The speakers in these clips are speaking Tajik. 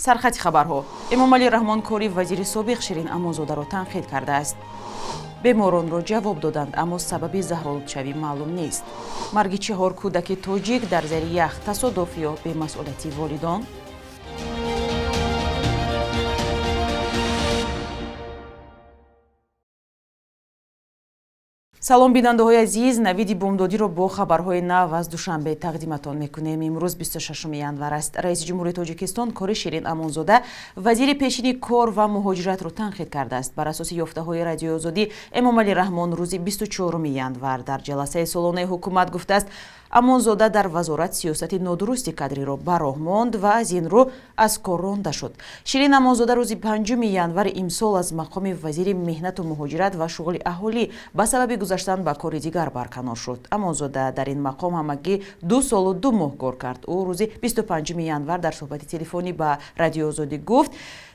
Сархати хабарҳо: Эмомалӣ Раҳмон кори вазири собиқ Ширин Амонзодаро танқид кардааст. Беморонро ҷавоб доданд, аммо сабаби заҳролудшавӣ маълум нест. Марги чаҳор кӯдаки тоҷик дар зери ях: тасодуф ё бемасъулияти волидон? Салом, бинандаҳои азиз! Навиди бомдодиро бо хабарҳои нав аз Душанбе тақдиматон мекунем. Имрӯз 26 январ аст. Раиси ҷумҳури Тоҷикистон кори Ширин Амонзода, вазири пешини кор ва муҳоҷиратро танқид кардааст. Бар асоси ёфтаҳои Радиои Озодӣ, Эмомалӣ Раҳмон рӯзи 24 январ дар ҷаласаи солонаи ҳукумат гуфтааст, Амонзода дар вазорат сиёсати нодурусти кадриро ба роҳ монд ва аз ин рӯ аз кор ронда шуд. Ширин Амонзода рӯзи 5 январи имсол аз мақоми вазири меҳнату муҳоҷират ва шуғли аҳолӣ ба сабаби гузаштан ба кори дигар барканор шуд. Амонзода дар ин мақом ҳамагӣ 2 солу 2 моҳ кор кард. Ӯ рӯзи 25 январ дар суҳбати телефонӣ ба Радиои Озодӣ гуфт,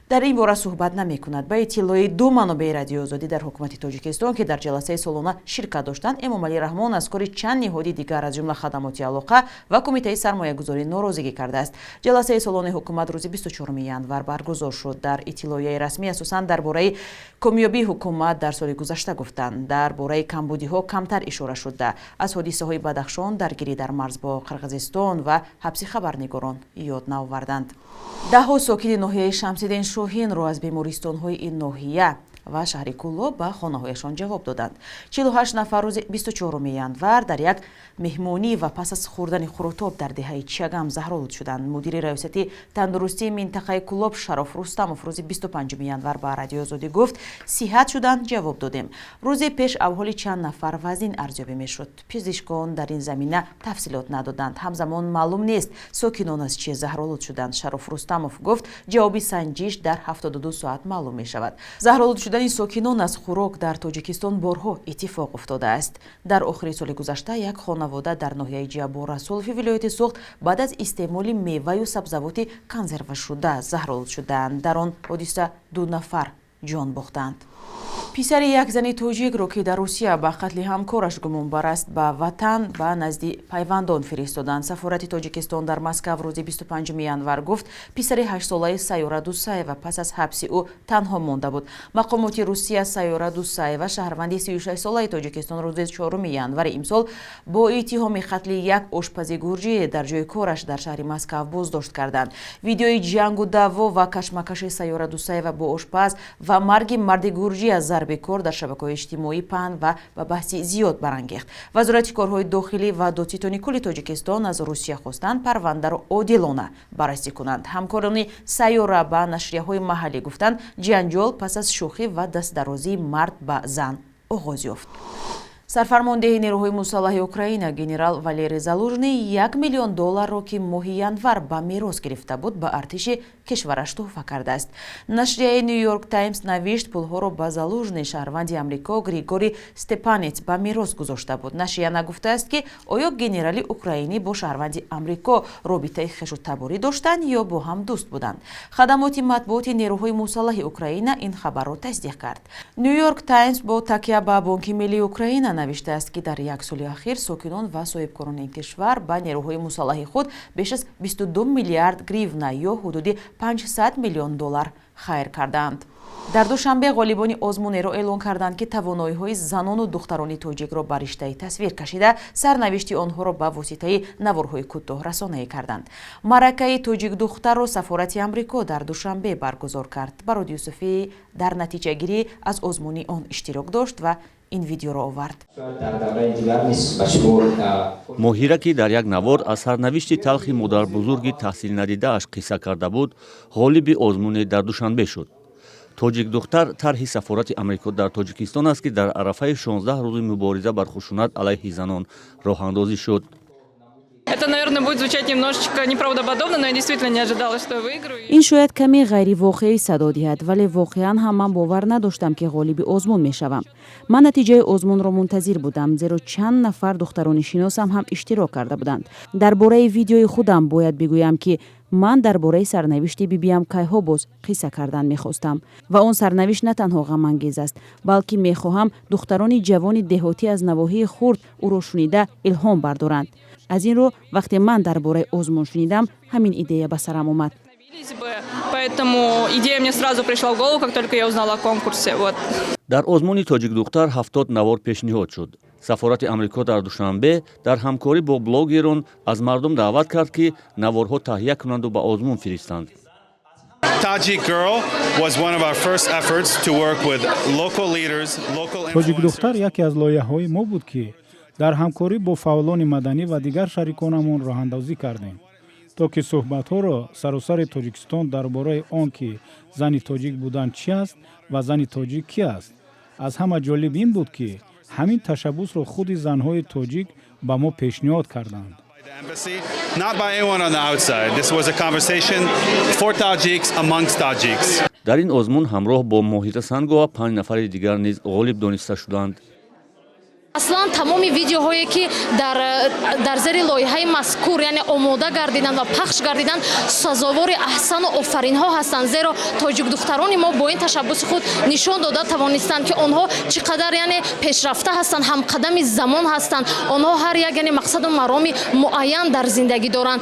дар ин бора суҳбат намекунад. Ба иттилои ду манобеи Радиои Озодӣ дар ҳукумати Тоҷикистон, ки дар ҷаласаи солона ширкат доштанд, Эмомалӣ Раҳмон аз кори чанд ниҳоди дигар, аз ҷумла хадамоти алоқа ва Кумитаи сармоягузорӣ, норозигӣ кардааст. Ҷаласаи солонаи ҳукумат рӯзи 24 январ баргузор шуд. Дар иттилоияи расмӣ асосан дар бораи комёбии ҳукумат дар соли гузашта гуфтанд. Дар бораи камбудиҳо камтар ишора шуда, аз ҳодисаҳои Бадахшон, даргирӣ дар марз бо Қирғизистон ва ҳабси хабарнигорон ёд наоварданд. Даҳҳо сокини ноҳияи Шамсиддин Шоҳинро аз бемористонҳои ин ноҳия ва шаҳри Кӯлоб ба хонаҳояшон ҷавоб доданд. 48 нафар рӯзи 24 январ дар як меҳмонӣ ва пас аз хӯрдани хурутоб дар деҳаи Чагам заҳролуд шуданд. Мудири раёсати тандурустии минтақаи Кӯлоб Шароф Рустамов рӯзи 25 январ ба Радиои Озодӣ гуфт, сиҳат шуданд, ҷавоб додем. Рӯзи пеш авҳоли чанд нафар вазнин арзёбӣ мешуд. Пизишкон дар ин замина тафсилот надоданд. Ҳамзамон маълум нест, сокинон аз чӣ заҳролуд шуданд. Шароф Рустамов гуфт, ҷавоби санҷиш дар 72 соат маълум мешавад. Заҳролуд шудани сокинон аз хӯрок дар Тоҷикистон борҳо иттифоқ уфтодааст. Дар охири соли гузашта як хонавода дар ноҳияи Ҷаббор Расулови вилояти Суғд баъд аз истеъмоли меваю сабзавоти консервашуда заҳролуд шуданд. Дар он ҳодиса ду нафар ҷон бохтанд. Писари як зани тоҷикро, ки дар Русия ба қатли ҳамкораш гумонбар аст, ба ватан, ба назди пайвандон фиристоданд. Сафорати Тоҷикистон дар Москав рӯзи 25 январ гуфт, писари ҳаштсолаи Сайёра Дусаева пас аз ҳабси ӯ танҳо монда буд. Мақомоти Русия Сайёра Дусаева, шаҳрванди 36солаи Тоҷикистон, рӯзи 4 январи имсол бо иттиҳоми қатли як ошпази гурҷӣ дар ҷои кораш дар шаҳри Москав боздошт карданд. Видеои ҷангу даъво ва кашмакаши Сайёра Дусаева бо ошпаз ва марги марди гурҷӣ аз зарби кор дар шабакаҳои иҷтимоӣ паҳн ва ба баҳси зиёд барангехт. Вазорати корҳои дохилӣ ва Додситони кулли Тоҷикистон аз Русия хостанд, парвандаро одилона баррасӣ кунанд. Ҳамкорони Сайёра ба нашрияҳои маҳаллӣ гуфтанд, ҷанҷол пас аз шӯхӣ ва дастдарозии мард ба зан оғоз ёфт. Сарфармондеҳи нерӯҳои мусаллаҳи Украина генерал Валерий Залужный 1 миллион долларро, ки моҳи январ ба мерос гирифта буд, ба артиши кишвараш тӯҳфа кардааст. Нашрияи Ню Йорк Таймс навишт, пулҳоро ба Залужный шаҳрванди Амрико Григорий Степанец ба мерос гузошта буд. Нашрия нагуфтааст, ки оё генерали украинӣ бо шаҳрванди Амрико робитаи хешу таборӣ доштанд ё бо ҳам дӯст буданд. Хадамоти матбуоти нерӯҳои мусаллаҳи Украина ин хабарро тасдиқ кард. Ню Йорк Таймс бо такя ба Бонки миллии Украина навиштааст, ки дар як соли ахир сокинон ва соҳибкорони ин кишвар ба нерӯҳои мусаллаҳи худ беш аз 22 миллиард гривна ё ҳудуди 500 миллион доллар хайр кардаанд. Дар Душанбе ғолибони озмунеро эълон карданд, ки тавоноиҳои занону духтарони тоҷикро ба риштаи тасвир кашида, сарнавишти онҳоро ба воситаи наворҳои кӯтоҳ расонаӣ карданд. Маъракаи тоҷикдухтарро сафорати Амрико дар Душанбе баргузор кард. Барод Юсуфӣ дар натиҷагирӣ аз озмуни он иштирок дошт ва ин видеоро овард. Моҳира, ки дар як навор аз сарнавишти талхи модарбузурги таҳсилнадидааш қисса карда буд, ғолиби озмуне дар Душанбе шуд. Тоҷикдухтар тарҳи сафорати Амрико дар Тоҷикистон аст, ки дар арафаи 16 рӯзи мубориза бар хушунат алайҳи занон роҳандозӣ шуд. Это, наверное, будет звучать немножечко неправдоподобно, но я действительно не ожидала, что я выиграю. Ин шояд каме ғайривоқеӣ садо диҳад, вале воқеан ҳам ман бовар надоштам, ки ғолиби озмун мешавам. Ман натиҷаи озмунро мунтазир будам, зеро чанд нафар духтарони шиносам ҳам иштирок карда буданд. Дар бораи видеои худам бояд бигӯям, ки ман дар бораи сарнавишти бибиям кайҳо боз қисса кардан мехостам ва он сарнавишт на танҳо ғамангез аст, балки мехоҳам духтарони ҷавони деҳотӣ аз навоҳии хурд ӯро шунида илҳом бардоранд. Аз ин рӯ, вақте ман дар бораи озмун шунидам, ҳамин идея ба сарам омад. Бы. Поэтому идея мне сразу пришла в голову, как только я узнала о конкурсе. Вот. Дар озмуни Тоҷикдухтар 70 навор пешниҳод шуд. Сафорати Амрико дар Душанбе дар ҳамкорӣ бо блогерон аз мардум даъват кард, ки наворҳо таҳия кунанду ба озмун фиристанд. Tajik Girl was one of our first efforts to work with local leaders, local Тоҷикдухтар яке аз лоиҳаҳои мо буд, ки дар ҳамкорӣ бо фаъолони маданӣ ва дигар шариконамон роҳандозӣ кардем, то ки суҳбатҳоро саросари Тоҷикистон дар бораи он, ки зани тоҷик будан чӣ аст ва зани тоҷик кӣ аст. Аз ҳама ҷолиб ин буд, ки ҳамин ташаббусро худи занҳои тоҷик ба мо пешниҳод карданд. Embassy, not by anyone on the outside. This was a conversation for Tajiks amongst Tajiks. Дар ин озмун ҳамроҳ бо Моҳира Сангова панҷ нафари дигар низ ғолиб дониста шуданд. Аслан тамоми видеоҳое, ки дар зери лоиҳаи мазкур, яъне, омода гардиданд ва пахш гардиданд, сазовори аҳсану офаринҳо ҳастанд, зеро тоҷикдухтарони мо бо ин ташаббуси худ нишон дода тавонистанд, ки онҳо чӣ қадар, яъне, пешрафта ҳастанд, ҳамқадами замон ҳастанд. Онҳо ҳар як, яъне, мақсаду мароми муайян дар зиндагӣ доранд.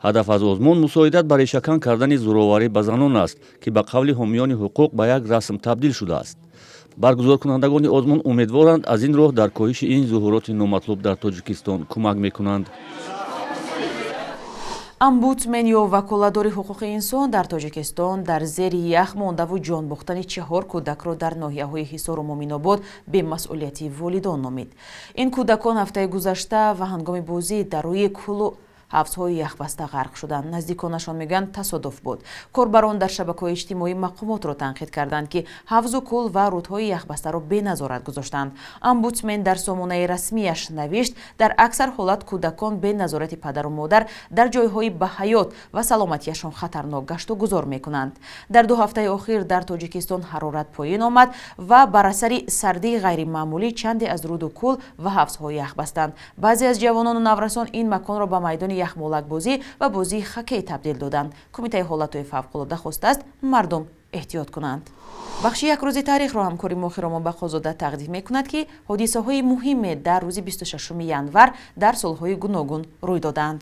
Ҳадаф аз озмун мусоидат ба решакан кардани зӯроварӣ ба занон аст, ки ба қавли ҳомиёни ҳуқуқ ба як расм табдил шудааст. Баргузоркунандагони озмун умедворанд, аз ин роҳ дар коҳиши ин зуҳуроти номатлуб дар Тоҷикистон кӯмак мекунанд. Омбудсмен ё ваколатдори ҳуқуқи инсон дар Тоҷикистон дар зери ях мондаву ҷон бохтани чаҳор кӯдакро дар ноҳияҳои Ҳисору Муминобод бемасъулияти волидон номид. Ин кӯдакон ҳафтаи гузашта ва ҳангоми бозӣ дар рӯи кӯлу ҳавзҳои яхбаста ғарқ шуданд. Наздиконашон мегӯянд, тасодуф буд. Корбарон дар шабакаҳои иҷтимоӣ мақомотро танқид карданд, ки ҳавзу кӯл ва рӯдҳои яхбастаро беназорат гузоштанд. Омбудсмен дар сомонаи расмияш навишт, дар аксар ҳолат кӯдакон бе назорати падару модар дар ҷойҳои ба ҳаёт ва саломатиашон хатарнок гашту гузор мекунанд. Дар 2 ҳафтаи охир дар Тоҷикистон ҳарорат поён омад ва бар асари сардии ғайримаъмулӣ чанде аз рӯду кӯл ва ҳавзҳо ях бастанд. Баъзе аз ҷавонону наврасон ин маконро ба майдони яхмолакбозӣ ва бозии хоккей табдил доданд. Кумитаи ҳолатҳои фавқулода хостааст, мардум эҳтиёт кунанд. Бахши Як рӯзи таърихро ҳамкори мо Хиромон Бақозода тақдим мекунад, ки ҳодисаҳои муҳиме дар рӯзи 26 январ дар солҳои гуногун рӯй доданд.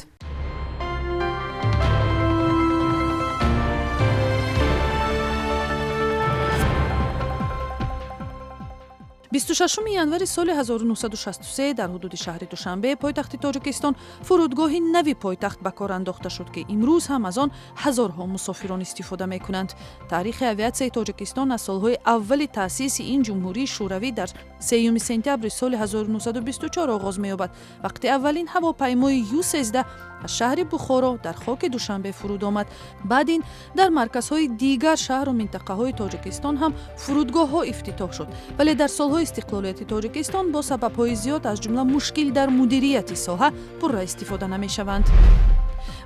26 январи соли 1963 дар ҳудуди шаҳри Душанбе, пойтахти Тоҷикистон, фурудгоҳи нави пойтахт ба кор андохта шуд, ки имрӯз ҳам аз он ҳазорҳо мусофирон истифода мекунанд. Таърихи авиатсияи Тоҷикистон аз солҳои аввали таъсиси ин ҷумҳурии шӯравӣ дар 3 сентябри соли 1924 оғоз меёбад, вақти аввалин ҳавопаймои Ю-13 аз шаҳри Бухоро дар хоки Душанбе фуруд омад. Баъд ин дар марказҳои дигар шаҳру минтақаҳои Тоҷикистон ҳам фурудгоҳҳо ифтитоҳ шуд, вале дар солҳои истиқлолияти Тоҷикистон бо сабабҳои зиёд, аз ҷумла мушкил дар мудирияти соҳа, пурра истифода намешаванд.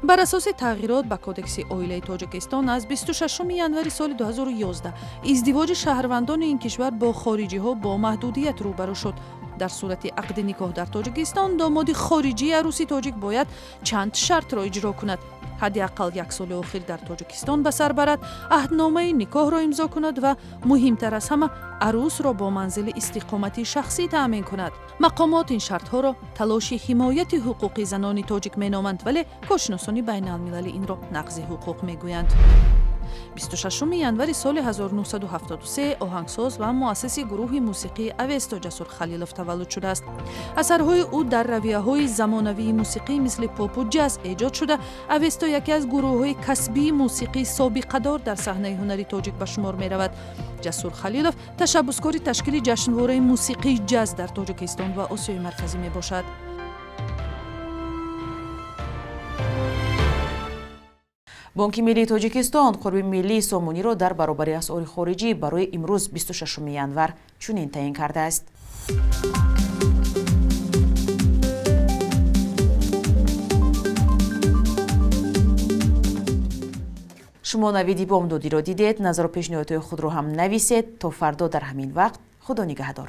Бар асоси тағйирот ба Кодекси оилаи Тоҷикистон аз 26 январи соли 2011 издивоҷи шаҳрвандони ин кишвар бо хориҷиҳо бо маҳдудият рӯбарӯ шуд. Дар сурати ақди никоҳ дар Тоҷикистон домоди хориҷии арӯси тоҷик бояд чанд шартро иҷро кунад: ҳадди ақал як соли охир дар Тоҷикистон ба сар барад, аҳдномаи никоҳро имзо кунад ва, муҳимтар аз ҳама, арӯсро бо манзили истиқоматии шахсӣ таъмин кунад. Мақомот ин шартҳоро талоши ҳимояти ҳуқуқи занони тоҷик меноманд, вале коршиносони байналмилалӣ инро нақзи ҳуқуқ мегӯянд. 26 январи соли 1973 оҳангсоз ва муассиси гурӯҳи мусиқии Авесто Ҷасур Халилов таваллуд шудааст. Асарҳои ӯ дар равияҳои замонавии мусиқӣ мисли попу ҷаз эҷод шуда, Авесто яке аз гурӯҳҳои касбии мусиқии собиқадор дар саҳнаи ҳунари тоҷик ба шумор меравад. Ҷасур Халилов ташаббускори ташкили ҷашнвораи мусиқии ҷаз дар Тоҷикистон ва Осиёи Марказӣ мебошад. Бонки миллии Тоҷикистон қурби миллии сомониро дар баробари асъори хориҷӣ барои имрӯз, 26 январ, чунин таъин кардааст. Шумо Навиди бомдодиро дидед. Назару пешниҳодҳои худро ҳам нависед. То фардо дар ҳамин вақт, Худо нигаҳдор.